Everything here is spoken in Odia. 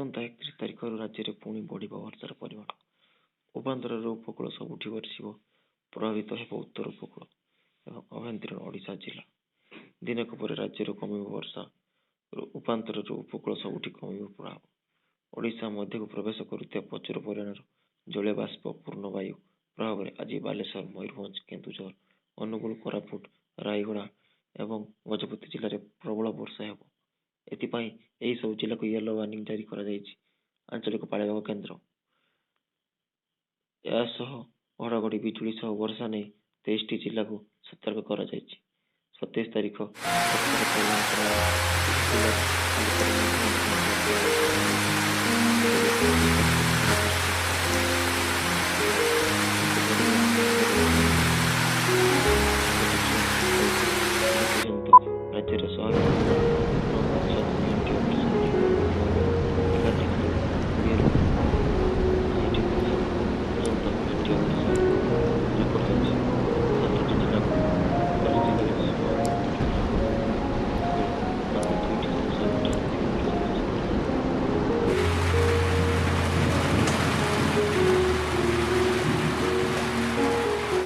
ଆସନ୍ତା 31 ତାରିଖରୁ ରାଜ୍ୟରେ ପୁଣି ବଢ଼ିବ ବର୍ଷାର ପରିମାଣ। ଉପାନ୍ତରରୁ ଉପକୂଳ ସବୁଠି ବର୍ଷିବ। ପ୍ରଭାବିତ ହେବ ଉତ୍ତର ଉପକୂଳ ଏବଂ ଆଭ୍ୟନ୍ତରୀଣ ଓଡ଼ିଶା ଜିଲ୍ଲା। ଦିନକ ପରେ ରାଜ୍ୟରୁ କମିବ ବର୍ଷା। ଉପାନ୍ତରରୁ ଉପକୂଳ ସବୁଠି କମିବ ପ୍ରଭାବ। ଓଡ଼ିଶା ମଧ୍ୟକୁ ପ୍ରବେଶ କରୁଥିବା ପ୍ରଚୁର ପରିମାଣର ଜଳୀୟବାଷ୍ପ ପୂର୍ଣ୍ଣ ବାୟୁ ପ୍ରଭାବରେ ଆଜି ବାଲେଶ୍ୱର, ମୟୂରଭଞ୍ଜ, କେନ୍ଦୁଝର, ଅନୁଗୁଳ, କୋରାପୁଟ, ରାୟଗଡ଼ା ଏବଂ ଗଜପତି ଜିଲ୍ଲାରେ ପ୍ରବଳ ବର୍ଷା ହେବ। ଏଥିପାଇଁ ଏହିସବୁ ଜିଲ୍ଲାକୁ ୟେଲୋ ୱାର୍ଣ୍ଣିଂ ଜାରି କରାଯାଇଛି ଆଞ୍ଚଳିକ ପାଣିପାଗ କେନ୍ଦ୍ର। ଏହା ସହ ଘଡ଼ଘଡ଼ି ବିଜୁଳି ସହ ବର୍ଷା ନେଇ 23ଟି ଜିଲ୍ଲାକୁ ସତର୍କ କରାଯାଇଛି। 27 ତାରିଖ ବର୍ଷାର ପରିମାଣ କମିବ। କିଛି ଜିଲ୍ଲାରେ ହାଲୁକାରୁ ମଧ୍ୟମ ଧରଣର ବର୍ଷା ହେବ।